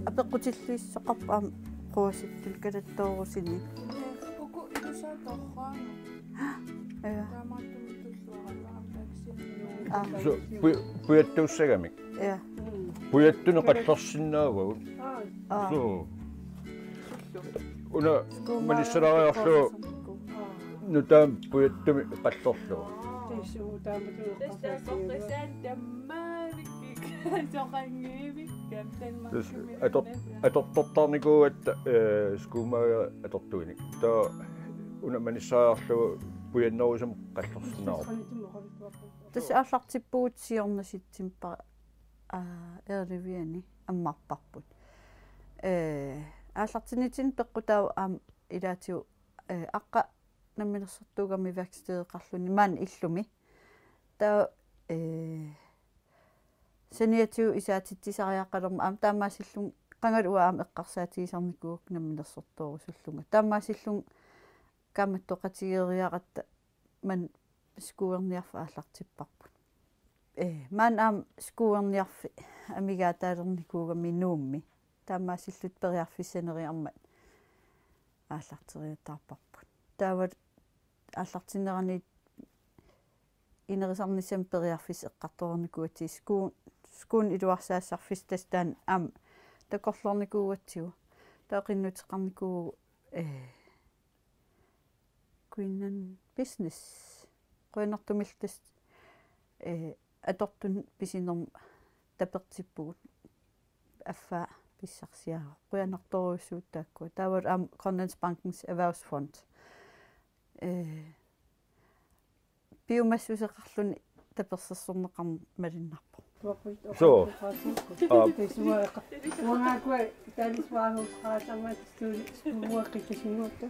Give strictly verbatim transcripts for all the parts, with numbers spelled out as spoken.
Apeqqutillissoqarpoq aamma quasittunik kalattoorusini. Uku ilusaa torraana. Ja. Taamaattumik tulluaraluarami taksiinni. Aa. So, pu- pujattuussagamik. Ja. Pujattunik qallersinnaavagut. Aa. So. Una manissalaariarlugu nutaamik pujattumik qallerlugu. Tassa uutaamatut Tassa eqqarsaatigalugu. Soqangiivikka Tassa ator- atortortarnikuugatta eh, skuumaaga atortuinik. Taava una manissalaariarlugu pujannerusumik qallersinnaavarput. Tassa aallartippugut siorna september aa, earliviani ammarparput. Ee, aallartinnitsinni peqqutaavoq aamma ilaatigut ee, aqqa namminersortuugami værkstedeqarluni maani illumi. Taava ee, saniatigut isaatitsisariaqalermat aamma taamaasillunga qangali uanga aamma eqqarsaatigisarnikuugakku namminersortoorusullunga. Taamaasillunga kaammattoqatigeeriaratta maani skuuerniarfik aallartipparput. Ee, maani aamma skuuerniarfik amigaataalernikuugami Nuummi. Taamaasilluta periarfissaneriarmat aallarteriataarparput. Taava aallartinnerani inerisarnissamut periarfissaq eqqartoreernikuugatsigu skuun, skuun iluarsaassarfissaq tassa taanna aamma takorloornikuugatsigu. Taava qinnuteqarnikuuvugut ee, Greenland Business. Qujanartumillu tassa ee, atortunik pisinermut tapertippugut. Affaa pissarsiaruk. Qujanartorujussuuvoq taakkua. Taavalu aamma Grønlandsbankens Erhvervsfond. Ee, piumassuseqarluni tapersersorneqarneq malunnarpoq. So. Aa. Uangaakkua taalisvaahusqaasamaat stuuliuaqqikkasinnuutta.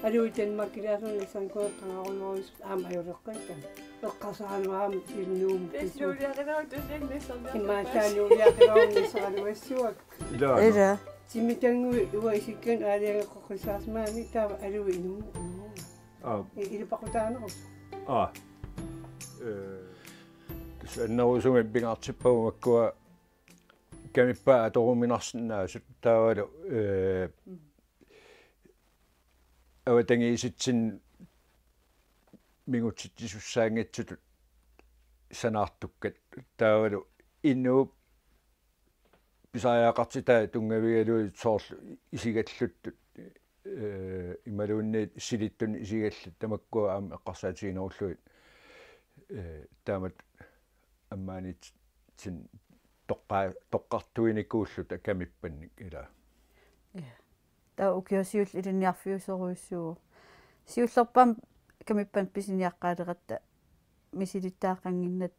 Aluit Danmarkilaasunut sankuaqangarujoruis aamma ajoreqqikka. Eqqarsaaluaram ilnuum. Immaattaan nuuliaqilaarunnissaraluassuak. Ilaa. Ila. Timmitannguit uanga isikkanut aalajangeqqoqqissaarsimagami taava aluit inummut. Aa. Ilipaqutaanerusoq. Aa. Ee, tassa annerusumik pingaartippagut makkua kamippaat atoruminarsinnaasut taavalu ee, avatangiisitsinnut mingutsitsisussaanngitsutut sanaartukkat taavalu inuup pisariaqartitaa tunngavigalugit soorlu isigalluttut ee, imaluunniit silittunik isigalluttut tamakkua aamma eqqarsaatiginerullugit ee, taamatut ammaaniitsinni toqqa-, toqqartuinikuulluta kamippannik ilaa. Taava ukioq siulleq ilinniarfiusorujussuuvoq. Siullerpaamik kamippanik pisiniaqqaaleratta misilittagaqannginnatta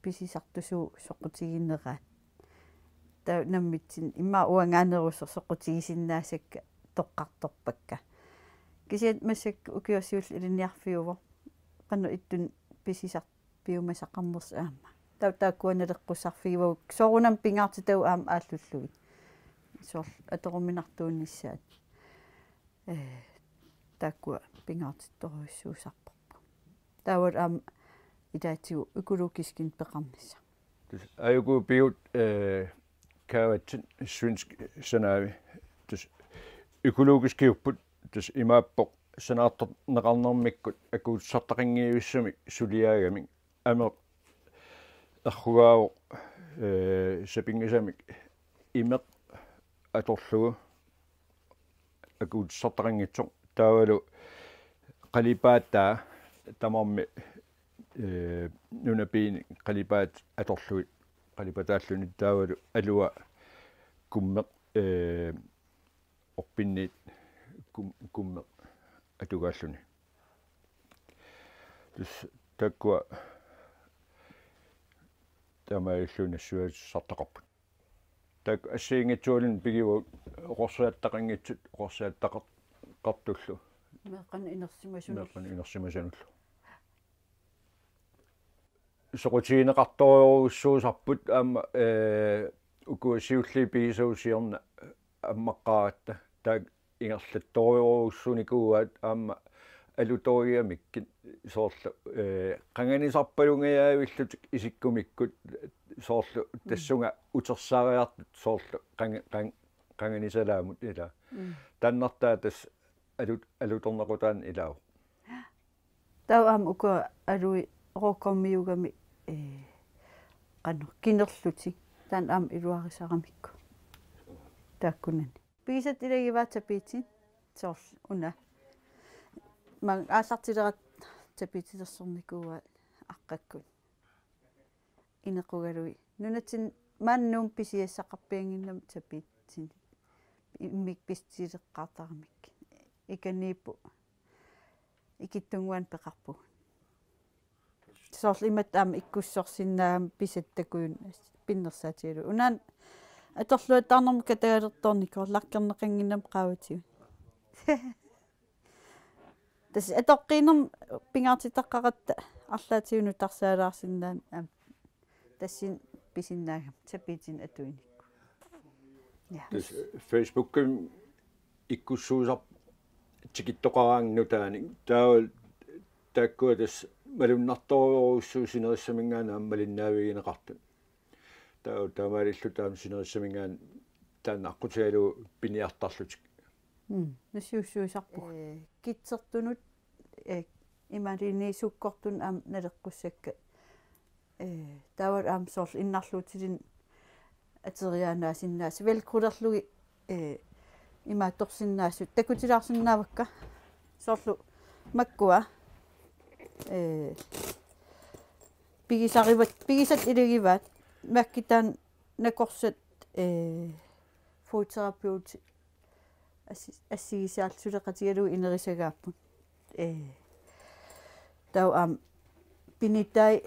pisisartusuut soqutigineraat. Taava nammineq immaqa uangaanerusoq soqutigisinnaasakka toqqartorpakka. Kisianni massakkut ukioq siulleq ilinniarfiuvoq. Qanoq ittunik pisisar- piumasaqarnersoq aamma. Taava taakkua naleqqussarfigivagut soorunami pingaartitagut aamma aallullugit. Soorlu atoruminartuunissaat. Ee, taakkua pingaartittorujussuusarparput. Taavalu aamma ilaatigut økologiskinik peqarnissaq. Tassa ajuku pigut ee, kaavatsit svensk sanaavi. Tassa økologiskiupput tassa imaappoq sanaartorneqarnermikkut akuutissartaqanngivissumik suliaagamik ameq errugaavoq ee, sapinngisamik imeq atorlugu akuutissartaqanngitsoq taavalu qalipaataa tamarmik ee, nunapiini qalipaataa atorlugit qalipataalluni taavalu alua kummeq ee, orpinniit kum-, kummeq atugaalluni. Tassa taakkua taamaalilluni nassuiaatissartaqarput. Taakku assigiinngitsualuunniit pigivagut oqorsiattaqanngitsut oqorsiattaqartullu. Meeqqanik inersimasunullu. Meeqqanik inersimasunullu. Soqutigineqartorujussuusarput aamma ee, ukua siulliit pigisavut siorna ammaqqaaratta taakku ingerlattorujussuunikuuaat aamma alutorigamikkit soorlu ee, qanganisarpalungajavillutik isikkumikkut soorlu tassunga utersaariartut soorlu qanga-, qang-, qanganisalaamut ila. Mm. Taannartaa tassa alut-, alutornequtaanni ilaavoq. Taava aamma uku alui rockermiuugami, ee, qanoq kinerlutik. Taanna aamma iluarisaramikku. Taakkunani. Pigisat ilagivaat tapiitit soorlu una. Maanga aallartileratta tapiitilersornikuuaat aqqakkut. Inequgalugit. Nunatsinni maani Nuummi pisiassaqarpiannginnami tapiitit. Immikkut pissusileqqaartaramikkit. Ikaniippoq. Ikittunnguanik peqarpugut. Soorlu imatut aamma ikkussorsinnaagami pisat takujunnaassasut pinnersaatigalugit. Unaana atorluattaarnermut katagalertoornikoq lakkerneqannginnami qaavatigut. Tassa atoqqiinermut pingaartitaqaratta arlaatigut nutarsalaarsinnaaneq aamma. Tassani pisinnaagami tapiitinik atuinikku. Ja. Tassa Facebookimi ikkussuusarput tikittoqaraangat nutaanik. Taava taakkua tassa malunnartorujussuuvoq sinerissaminngaanniit aamma malinnaavigineqartut. Taava taamaalilluta aamma sinerissaminngaanniit taanna aqqutigalugu piniartarlutik. Mm, nassiussuisarpugut. Ee, kitsertunut, ee, imaluunniit sukkortunut aamma naleqqussakka. Ee, taava aamma soorlu innarluutilinnut ateriaanaasinnaasut, velcrolerlugit, ee, imaattorsinnaasut, takutilaarsinnaavakka. Soorlu makkua, ee, pigisarivat, pigisat ilagivaat, mærkit taanna nakorsat, ee, fodterapeutit assi-, assigisaallu suleqatigalugit inerisagaapput. Ee. Taava aamma pinitai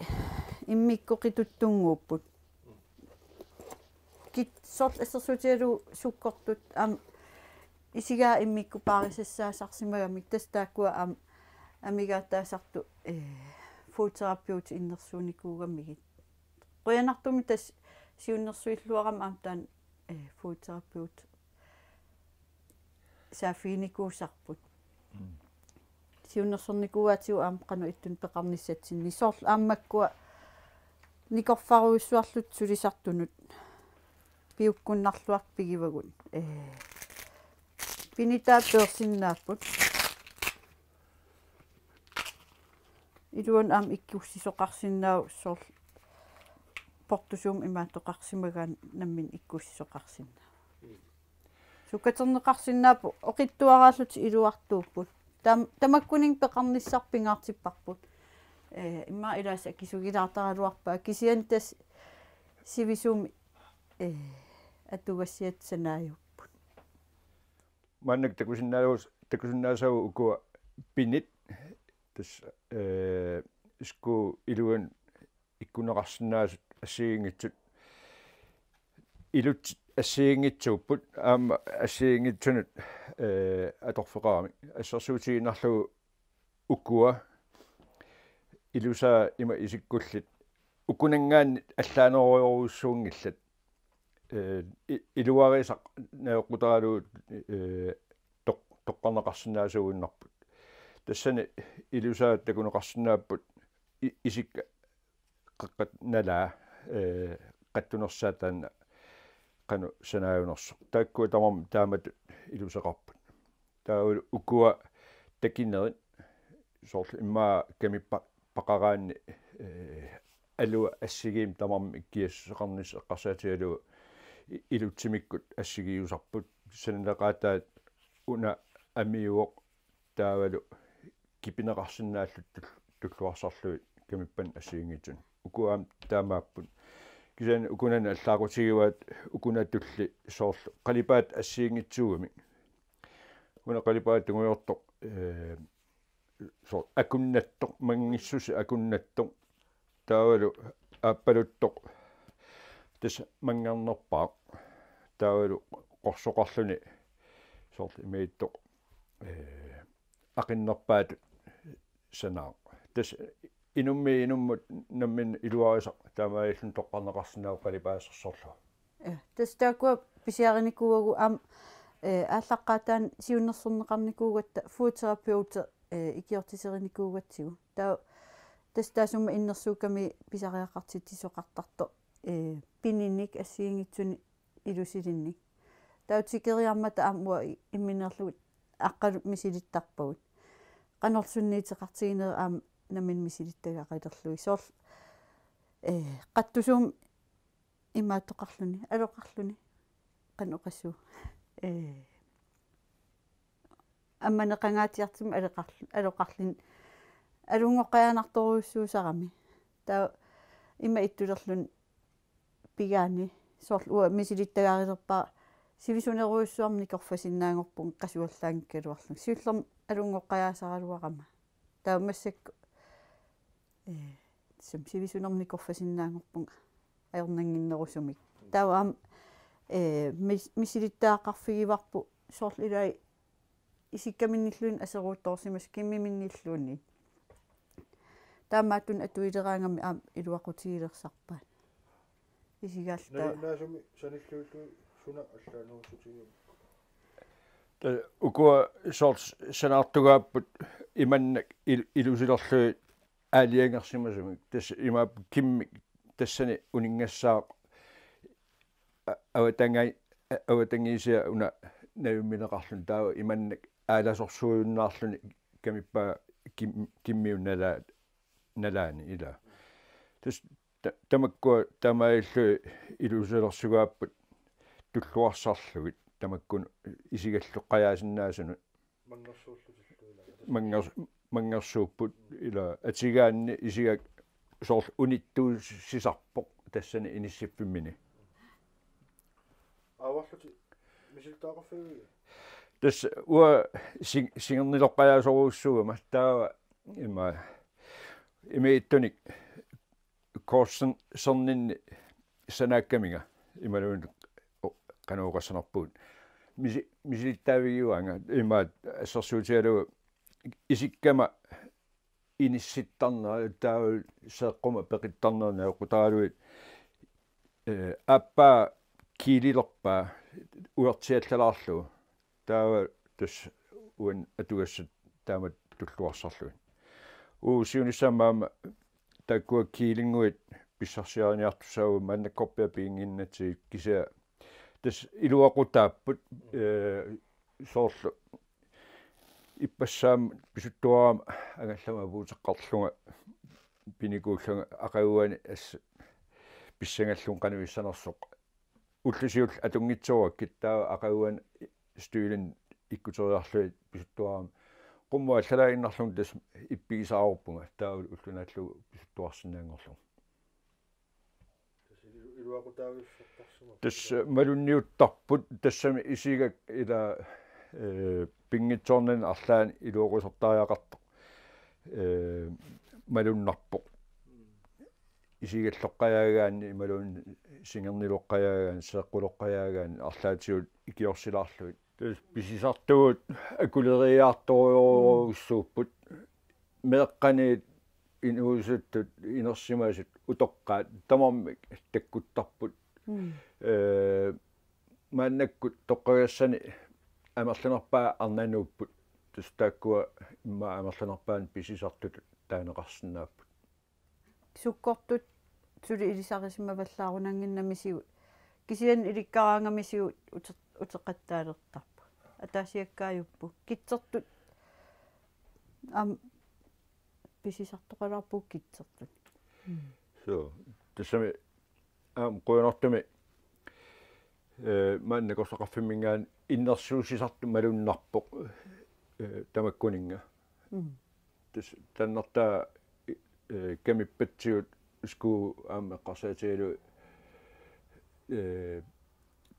immikkut qituttunnguupput. Kit-, soorlu assersuutigalugu sukkortut aamma isigaat immikkut paarisassaasarsimagamik tassa taakkua aamma amigaataasartut, ee, fodterapeutit innersuunnikuugamigit. Qujanartumik tassa siunnersuilluarama aamma taanna, ee, fodterapeut saaffiginikuusarput. Mm. Siunnersornikuuaatigut aamma qanoq ittunik peqarnissatsinnik. Soorlu aamma makkua nikorfarujussuarlutik sulisartunut piukkunnarluartut pigivagut. Ee, pinitaa peersinnaapput. Iluanni aamma ikkussisoqarsinnaavoq soorlu portusuumik imaattoqarsimagaanni nammineq ikkussisoqarsinnaavoq. Sukkaterneqarsinnaapput oqitsuaraallutik iluartuupput. Tam-, tamakkuninnga peqarnissaq pingaartipparput. Ee, immaqa ilaasa akisugilaartaraluarpaa kisianni tassa sivisuumik, ee, atugassiat sanaajupput. Maannakkut takusinnaavus-, takusinnaasagut ukua pinit. Tassa, ee, skuut iluanni ikkunneqarsinnaasut assigiinngitsut. Ilutsit assigiinngitsuupput, aamma assigiinngitsunut, ee, atorfeqaramik. Assersuutigiinnarlugu ukua ilusaa ima isikkullit ukunanngaanniit allaanerujorujussuunngillat. Ee, i-, iluarisaq najoqqutaralugu, ee, toq-, toqqarneqarsinnaasuuginnarput. Tassani ilusaa takuneqarsinnaapput i-, isikka qeqqata nalaa, ee, qattunersaat taanna qanoq sanaajunersoq. Taakkua tamarmik taamatut iluseqarput. Taavalu ukua takinerit soorlu immaqa kamippa-, paqaraanni, ee, alua assigiimmik tamarmik kiassuseqarnissaq eqqarsaatigalugu i-, ilutsimikkut assigiiusarput, sanaleqaataat una amiuvoq taavalu kipineqarsinnaallutik tul-, tulluarsarlugit kamippanik assigiinngitsunik. Ukua aamma taamaapput. Kisianni ukunani allaaqutigivaat ukunatulli soorlu qalipaatit assigiinngitsuugamik. Una qalipaatit tungujortoq, ee, soorlu akunnattoq, manngissuseq akunnattoq, taavalu aappaluttoq tassa manngernerpaaq, taavalu qorsoqarluni soorlu imaattoq, ee, aqinnerpaatut sanaaq. Tassa inummiit inummut nammineq iluarisaq taamaalilluni toqqarneqarsinnaavoq qalipaasersorlugu. Ee, tassa taakkua pisiarinikuuagut aamma, ee, aallaqqaataani siunnersorneqarnikuugatta fodterapeutit, ee, ikiortiserinikuugatsigu. Taava tassa taassuma innersuukkami pisariaqartitsisoqartartoq. Ee, pininik assigiinngitsunik ilusilinnik. Taava tikeriarmata aamma uanga i-, imminerlugu aqqalu misilittarpagut. Qanorlu sunniuteqartiginera aamma nammineq misilittagaqalerlugit. Soorlu, ee, qattusuumik imaattoqarluni, aloqarluni, qanoq oqassuunga. Ee, ammaneqangaatsiartumik aloqarl-, aloqarluni, alunngoqqajaannartorujussuusarami. Taava ima ittulerluni pigaani, soorlu uanga misilittagareerpara sivisunerujussuarmik nikorfasinnaanngorpunga qasuallaanngikkaluarlunga. Siullermik alunngoqqajaasaraluarama. Taava massakkut, ee, tassami sivisunermik nikorfasinnaanngorpunga ajornannginnerusumik. Taava aamma, ee, mis-, misilittagaqarfigivarput soorlu ilai isikkaminnilluunniit aseruuttoorsimasut kimmiminnilluunniit. Taamaattunik atuileraangamik aamma iluaqutigilersarpaat. Isigaallu taava. Nalunaarsumik sanilliullugu suna allaanerussutigiuk? Ee, ukua soorlu sanaartugaapput imannak il-, ilusilerlugit aalajangersimasumik. Tassa imaappoq kimmik tassani uninngassaaq a-, avatangi-, a-, avatangiisiaq una navimmineqarluni, taava imannak aalasorsuujunnaarluni kamippaa kim-, kimmiup nalaa-, nalaani ilaa. Tassa ta-, tamakkua taamaalillugit ilusilersugaapput tulluarsarlugit, tamakkunu isigalloqqajaasinnaasunut. Manngersuullutillu ilaa. Manngersu-, manngersuupput ilaa, atigaanni isigak soorlu unittuussisarpoq tassani inissiffimmini. Aavarlutit misilittagaqarfigiviuk? Tassa uanga sing-, singerniloqqajaasorujussuugama, taava ima, imiittunik Korsen-, serninni sanaakkaminga imaluunniit o-, qanoq oqassanerpugut. Misi-, misilittaavigiuaanga imaat assersuutigalugu isikkama inissittarnera taava seeqquma peqittarnera najoqqutaralugit, ee, aappaa kiililerpaa uertiallalaarlugu. Taava tassa uani atugassat taamatut tulluarsarlugit. Uu, siunissami aamma taakkua kiilinnguit pissarsiariniartussaavugut maannakkorpiaq piginnginnatsigit, kisianni tassa iluaqutaapput, ee, soorlu ippassaammat pisuttuarama angallamik apuuteqqarlunga pinikuullunga aqaguani assut pissangallugu qanoq issanersoq. Ullut siulliit atunngitsoorakkit taava aqaguani støvlen ikkuteriarlugit pisuttuarama qummut allalaaginnarlunga tassa ippigisaaruppunga, taava ulloq naallugu pisuttuarsinnaanngorlugu. Tassa ilu-, iluaqutaavissortarsimavoq. Tassa malunniuttarput, tassami isigak ilaa, ee, pinngitsoornani arlaanni iluaqusertariaqartoq, ee, malunnarpoq. Mm. Isigalloqqajaagaanni imaluunniit singerniloqqajaagaanni, seeqquloqqajaagaanni arlaatigut ikiorsilaarlugit. Tassa pisisartugut akuleriiaartorujorujussuupput. Meeqqaniit inuusuttut inersimasut utoqqaat tamarmik takkuttarput. Mm. Ee, maannakkut toqqagassani amerlanerpaat arnanuupput. Tassa taakkua immaqa amerlanerpaani pisisartutut taaneqarsinnaapput. Sukkortut suli ilisarisimavallaarunannginnamisigut, kisianni ilikkaraangamisigut ute-, uteqattaalertarput. Ataasiakkaajuppoq. Kitsertut aamma pisisartoqalaarpugut kitsertut. Mm. Suu, tassami aamma qujanartumik, ee, maani nakorsaqarfimminngaanniit innersuussisartoq malunnarpoq, ee, tamakkuninnga. Mm. Tassa tannertaa, ee, kamippatsigut skuup aamma eqqarsaatigalugu, ee,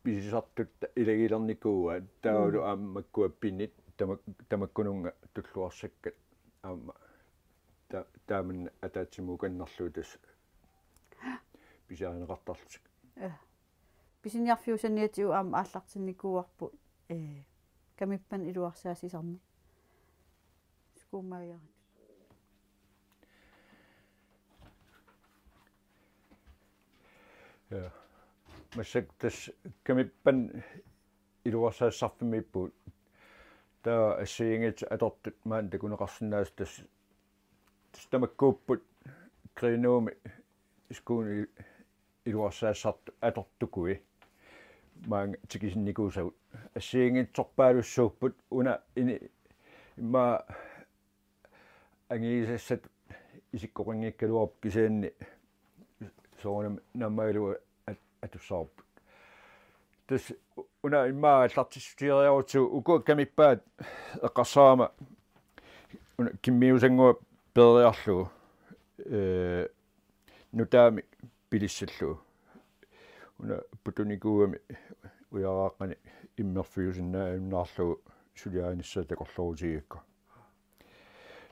pisisartut ilagilernikuuaat, taavalu, mm, aamma makkua pinit tamak-, tamakkununnga tulluarsakkat aamma ta-, taamanna ataatsimuukannarlugu tassa pisiarineqartarlutik. Ja. Pisiniarfiup saniatigut aamma aallartinnikuuarput, ee, kamippanik iluarsaassisarneq. Skuumaajarit. Ja. Massakkut tassa kamippanik iluarsaassisarfimmiippugut. Taava assigiinngitsut atortut maani takuneqarsinnaasut tassa, tassa tamakkuupput Grenaammik skuunik iluarsaassartut atortukui maanga tikisinnikuusagut. Assigiinngitsorpaalussuupput una ini immaqa angisassat isikkoqanngikkaluarput kisianni soorunami naammagilu at-, atussavarput. Tassa una immaqa aallartissutigereerutsigu ukua kamippaat eqqarsarama una kimmiusannguaq peeriarlugu, ee, nutaamik pilissallugu. Una putunikuugami ujaraaqqani immerfiusinnaajunnaarlugu suliarinissaa takorloorutigigakku.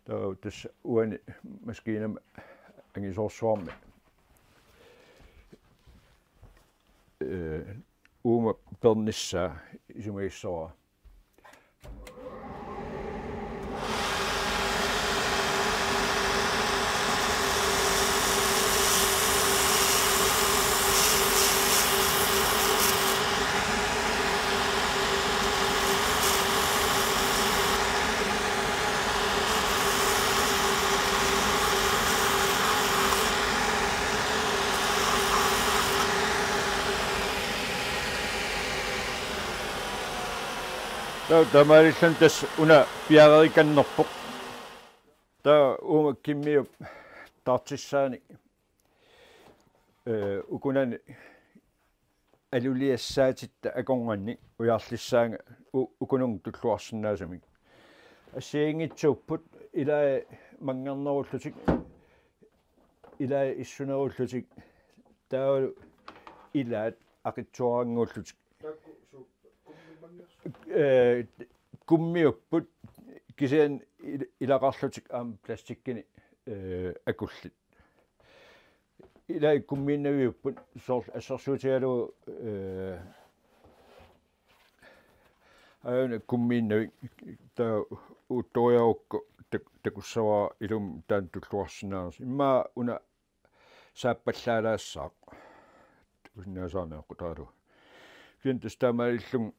Taava tassa uani maskiinami angisoorsuarmi, ee, uuma peernissaa isumagissavara. Taava taamaalilluni tassa una piareerikannerpoq. Taava uuma kimmiup taartissaanik, ee, ukunani aluliassaatitta akornanni ujarlissaanga u-, ukununnga tulluarsinnaasumik. Assigiinngitsuupput ilaat manngernerullutik, ilaat issunerullutik, taavalu ilaat aqitsuarannguullutik. Ee, kummiupput kisianni il-, ilaqarlutik aamma plastikkinik, ee, akullit. Ilaat kummiinnaviupput soorlu assersuutigalugu, ee, aajuna kummiinnavik taava uuttoriarukku tak-, takussavara ilumut taanna tulluarsinnaanersoq. Immaqa una saappallaalaassaaq. Takusinnaasaramik aqqutaralugu. Kisianni tassa taamaalillunga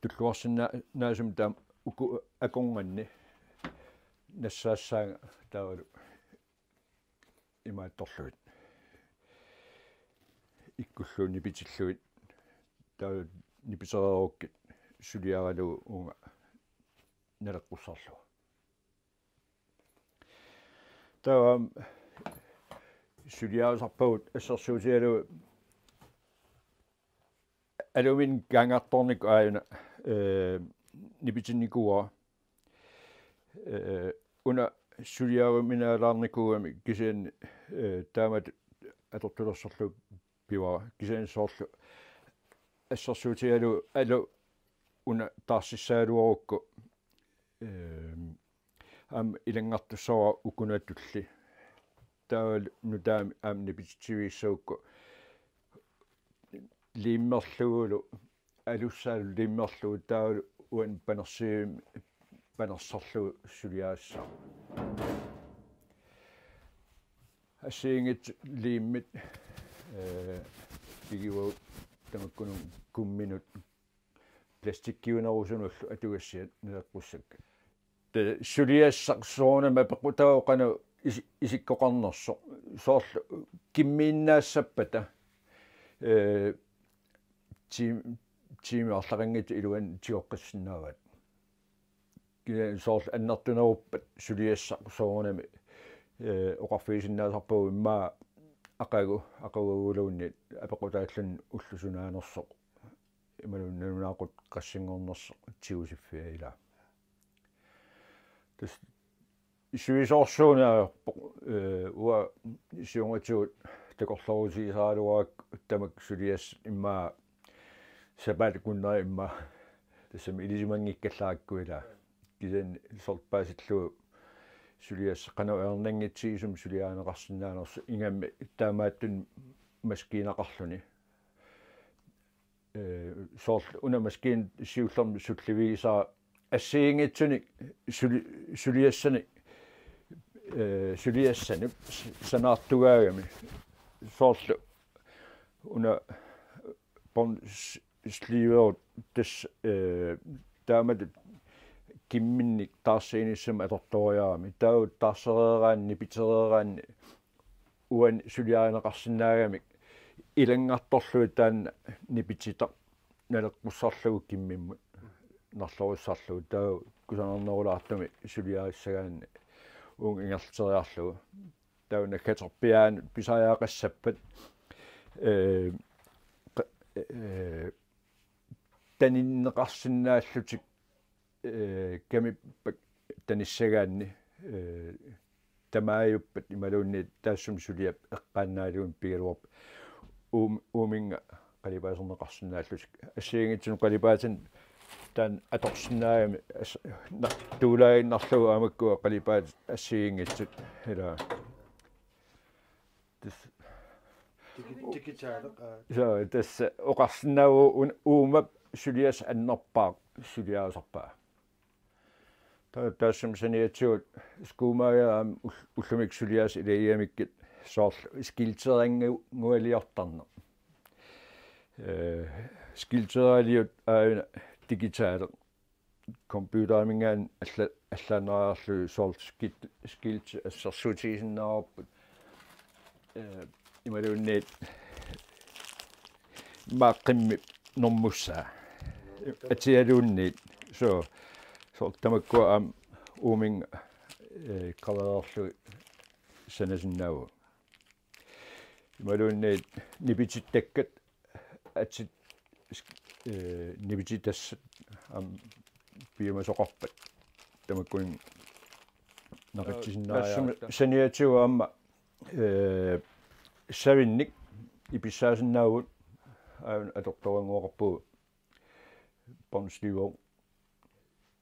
tulluarsinnaasumik taama uku akornanni nassaassaanga taavalu imaattorlugit. Ikkullugit nipitillugit. Taava nipitereerukkit suliaralugu uunga naleqqussarlugu. Taava suliarisarpagut assersuutigalugu aluminik kaangartornikkut aajuna, ee, nipitinnikuuara. Ee, una suliariuminaalaarnikuugami kisianni, ee, taamatut atortulersorlugu pivara. Kisianni soorlu assersuutigalugu alu una taarsissagaluarukku, ee, aamma ilanngartussavara ukunatulli. Taavalu nutaamik aamma nipititsivigissagukku liimmerlugulu, alussaalu liimmerlugu taavalu uani panersiivimmi panersarlugu suliarissaaq. Assigiinngitsut liimmit, ee, pigivagut tamakkununnga kumminut plastikkiunerusunullu atugassiat naleqqussakka. Tassa suliassaq soorunami apeqqutaavoq qanoq is-, isikkoqarnersoq. Soorlu kimmiinnaassappata, ee, tiim-, tiimit arlaqanngitsut iluanni tigoqqissinnaavaat. Kisianni soorlu annertuneruppat suliassaq soorunami, ee, oqarfigisinnaasarpagut immaqa aqagu, aqaguaguluunniit apeqqutaalluni ulloq sunaanersoq imaluunniit nalunaaqutaq qassinngornersoq tigusiffiga ilaa. Tassa sivisoorsuuneq ajorpoq, ee, uanga siunngatigut takorloorutigisaraluarakku tamakku suliassat immaqa sapaatip akunneri immaqa tassami ilisimanngikkallarakku ilaa. Kisianni soorlu paasillugu suliassaq qanoq ajornanngitsigisumik suliarineqarsinnaanersoq ingammik taamaattunik maskiinaqarluni. Ee, soorlu una maskiinap siullermik sullivigisara assigiinngitsunik suli-, suliassanik, ee, suliassanut s-, sanaartugaagami. Soorlu una båndsliverut tassa, ee, taamatut kimminnik taarsiinissamut atortoriarami. Taava taarsereeraanni, nipitereeraanni uani suliarineqarsinnaagamik ilanngartorlugit taanna nipititaq naleqqussarlugu kimmimmut narlorussarlugu, taava kusanarnerulaartumik suliarissagaanni uunga ingerlateriarlugu. Taava naggaterpiaanut pisariaqassappat, ee, qa-, ee, taninneqarsinnaallutik, ee, kamippat tanissagaanni, ee, tamaajuppat imaluunniit taassuma suliap eqqaannaallugu pigaluarpoq uum-, uuminnga qalipaaserneqarsinnaallutik. Assigiinngitsunut qalipaatinik taanna atorsinnaagami as-, na-, tuulaaginnarlugu aamakkua qalipaatit assigiinngitsut. Ila. Tassa. Digi-, digitaaleq, aa. So, tassa oqarsinnaavoq un-, uuma suliassaq annerpaaq suliarisarpaa. Ta-, taassuma saniatigut skuumaaja aamma ull-, ullumikkut suliassat ilagigamikku soorlu skilterangu-, ngualiortarneq. Ee, skilteraliut aajuna digitaaleq. Computeriminngaanniit alla-, allaannariarlugit soorlu skil-, skilti assersuutigisinnaavarput. Ee, imaluunniit maaqqimmik normuttaa. Atialuunniit. So, soorlu tamakkua aamma uuminnga, ee, qalaarlugit sanasinnaavagut. Imaluunniit nipitittakkat atsit, ee, nipititassat aamma piumasoqarpat tamakkuninnga naqitsisinnaariaratta. Taassuma saniatigut aamma, ee, savinnik ipissaasinnaavagut aajuna atortorannguaqarpugut. Båndsliver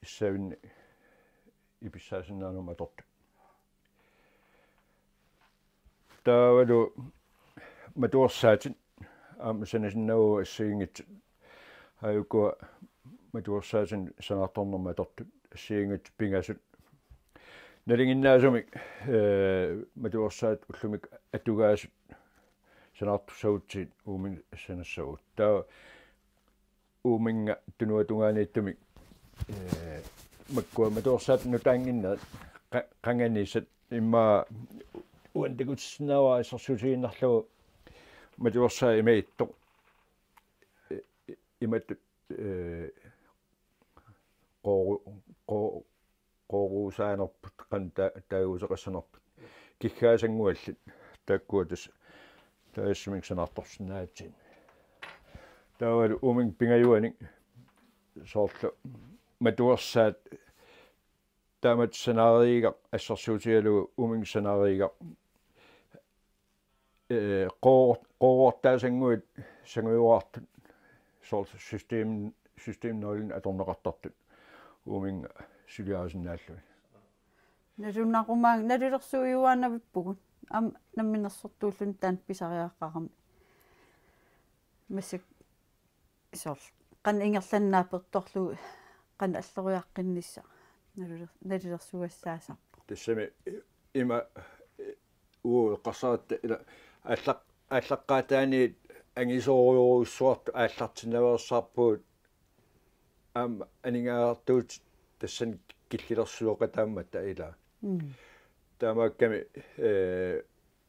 savinnik ipissaasinnaanera atortut. Taavalu matuersaatit aamma sanasinnaavagut assigiinngitsut. Aajukua matuersaatinik sanaartornermut atortut assigiinngitsut pingasut. Nalinginnaasumik, ee, matuersaat ullumikkut atugaasut sanaartussagutsigit uuminnga sanassavagut. Taava uuminnga tunuatungaaniittumik, ee, makkua matuersaat nutaannginnerit qa-, qanganisat immaqa uani takutissinnaavara assersuutigiinnarlugu matuersaat imaattoq, ee, imatut, ee, qooru-, qoo-, qoorusaanerput, qanoq ta-, taaguuteqassanerput. Kiggaasannguallit taakkua tassa taassuminnga sanaartorsinnaagatsigu. Taavalu uuminnga pingajuanik soorlu matuersaat taamatut sanaariigaq assersuutigalugu uuminnga sanaariigaq ee, qoo-, qoorortaasannguit sangujuartut soorlu system, system nul atorneqartartut uuminnga suliarisinnaallugit. Nalunaqumaanga nalulersuiuaannavippugut. Aamma namminersortuulluni taanna pisariaqarami. Massakkut soorlu qanoq ingerlaannaq naapertorlugu qanoq alloriaqqinnissaq naluler-, nalulersugassaasarpoq. Tassami ima, ee, uu eqqarsaratta ila aallaq-, aallaqqaataaniit angisoorujussuartut aallartinnaveersaarpugut aamma aningaasartuutit tassani killilersueqataammata ila. Mm. Taamaakkami, ee,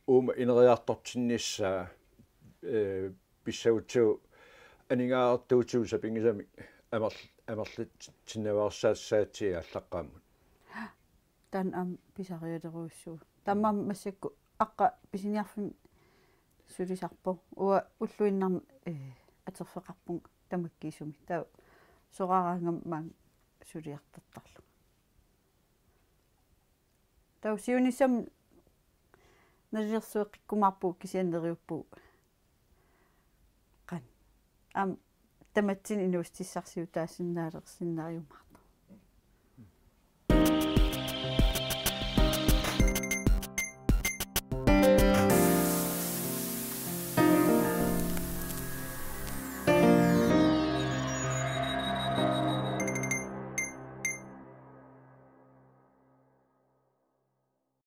uuma ineriartortinnissaa, ee, pissagutsigu aningaasartuutigut sapinngisamik amerl-, amerlatsinnaveersaassagatsigit aallaqqaammut. Taanna aamma pisarialerujussuuvoq. Taamaammat massakkut aqqa pisiniarfimmi sulisarpoq. Uanga ulluinnarni, ee, atorfeqarpunga tamakkiisumik. Taava soraaraangama maanga suliartortarlunga. Taava siunissami nalilersueqqikkumaarpugut kisianni neriuppugut. Qanoq. Aamma tamatsinnut inuussutissarsiutaasinnaalersisinnaajumaartoq.